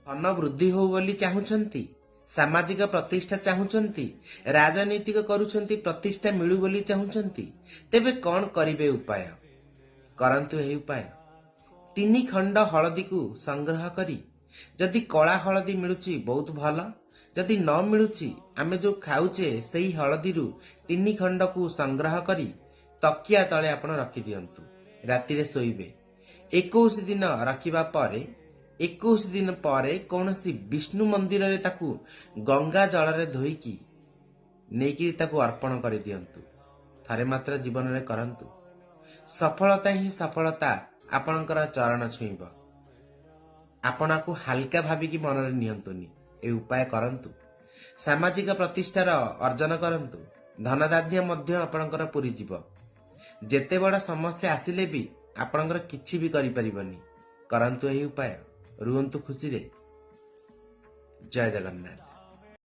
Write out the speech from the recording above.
ଧନ ବୃଦ୍ଧି ହଉ ବୋଲି ଚାହୁଁଛନ୍ତି, ସାମାଜିକ ପ୍ରତିଷ୍ଠା ଚାହୁଁଛନ୍ତି, ରାଜନୈତିକ କରୁଛନ୍ତି, ପ୍ରତିଷ୍ଠା ମିଳୁ ବୋଲି ଚାହୁଁଛନ୍ତି, ତେବେ କଣ କରିବେ ଉପାୟ? କରନ୍ତୁ ଏହି ଉପାୟ। 3 ଖଣ୍ଡ ହଳଦୀକୁ ସଂଗ୍ରହ କରି, ଯଦି କଳା ହଳଦୀ ମିଳୁଛି ବହୁତ ଭଲ, ଯଦି ନ ମିଳୁଛି ଆମେ ଯୋଉ ଖାଉଛେ ସେଇ ହଳଦୀରୁ 3 ଖଣ୍ଡକୁ ସଂଗ୍ରହ କରି ତକିଆ ତଳେ ଆପଣ ରଖିଦିଅନ୍ତୁ। ରାତିରେ ଶୋଇବେ। 21 ଦିନ ରଖିବା ପରେ, 21 ଦିନ ପରେ କୌଣସି ବିଷ୍ଣୁ ମନ୍ଦିରରେ ତାକୁ ଗଙ୍ଗା ଜଳରେ ଧୋଇକି ନେଇକି ତାକୁ ଅର୍ପଣ କରିଦିଅନ୍ତୁ। ଥରେ ମାତ୍ର ଜୀବନରେ କରନ୍ତୁ, ସଫଳତା ହିଁ ସଫଳତା ଆପଣଙ୍କର ଚରଣ ଛୁଇଁବ। ଆପଣଙ୍କୁ ହାଲକା ଭାବିକି ମନରେ ନିଅନ୍ତୁନି। ଏ ଉପାୟ କରନ୍ତୁ, ସାମାଜିକ ପ୍ରତିଷ୍ଠାର ଅର୍ଜନ କରନ୍ତୁ, ଧନଧାନ୍ୟ ମଧ୍ୟ ଆପଣଙ୍କର ପୁରିଯିବ। ଯେତେ ବଡ ସମସ୍ୟା ଆସିଲେ ବି ଆପଣଙ୍କର କିଛି ବି କରିପାରିବନି। କରନ୍ତୁ ଏହି ଉପାୟ, ରୁହନ୍ତୁ ଖୁସିରେ। ଜୟ ଜଗନ୍ନାଥ।